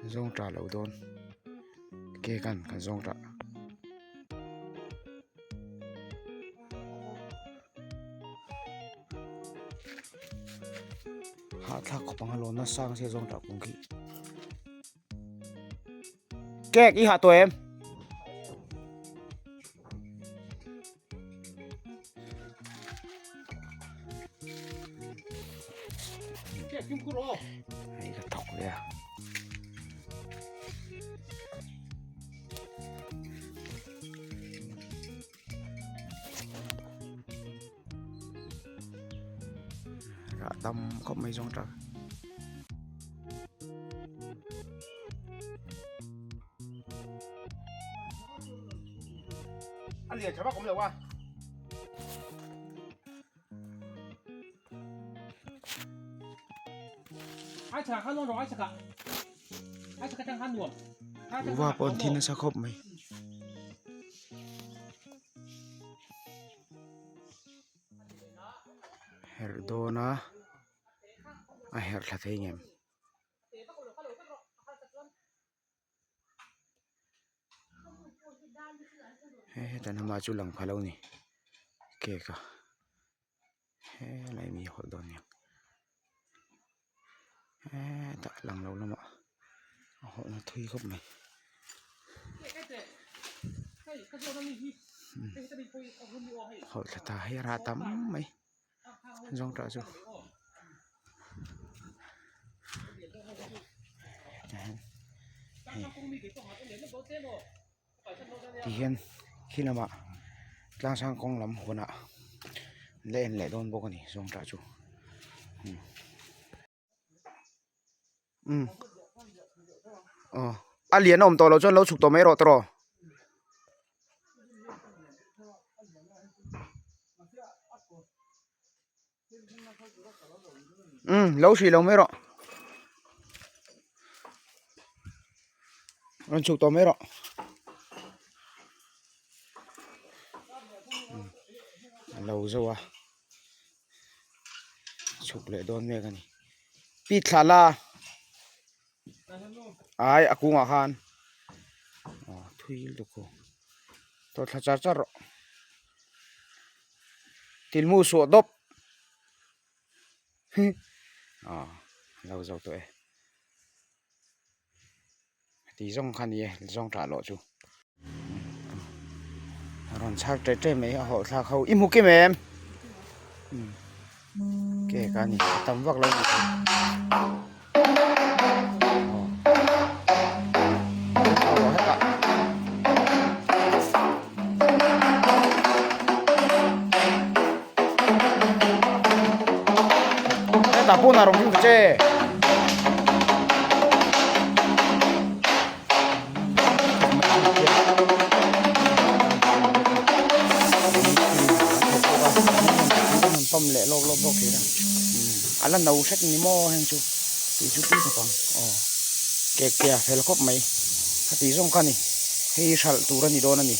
Zawng tah loh dawn ke khan kan zawng tah. Hahthlak khawp ang a lawn nasa ang sia zawng tah kung khi. Kek i hah tawh em? Hei ka thawk ve a. Rah tam khawp mai zawng tah. A lian tha vak awm lo a. Ai chhak kha nuam rawh ai chhak ah. Ai chhak atang khan nuam. Uva pawh an thi nasa khawp mai. Herh dawn a a herh thla thei ngem. He heta lamah chu lang pha lo ni cake a helai mi hawlh dawn nia hetah lang lo lamah a hawlh na thui khawp mai hawlh thla ta hi a rah tam mai. Zawng tah chu tihian khi lamah tlang sang kawng lam hunah an la en leh dawn bawk a ni zawng tah chu. Aw a lian a awm tawh loh chuan lo chhuk tawh mai rawh tawh rawh. Umm lo hrih lo mai rawh. Rawn chhuk tawh mai rawh. A lo zo a. Chhuk leh dawn mek a ni pi thla la ai a kungah khan aw thui lutuk aw tawlh thla char char rawh tilmu suah dawp hi aw lo zo tawh e tih zawng kha a ni e zawng tah loh chu a rawn chhar teh teh mai a hawh thlak ho i hmu kim em cake a ni a tam vak lo a ni hetah pawn a rawn hmu che. Pump leh lawp lawp bawk thei a a la no hret ni maw heng chu tih chu tui khawp ang aw cake te a fel khawp mai heti zawng kha a ni hei hi hralh tur a ni dawn a ni.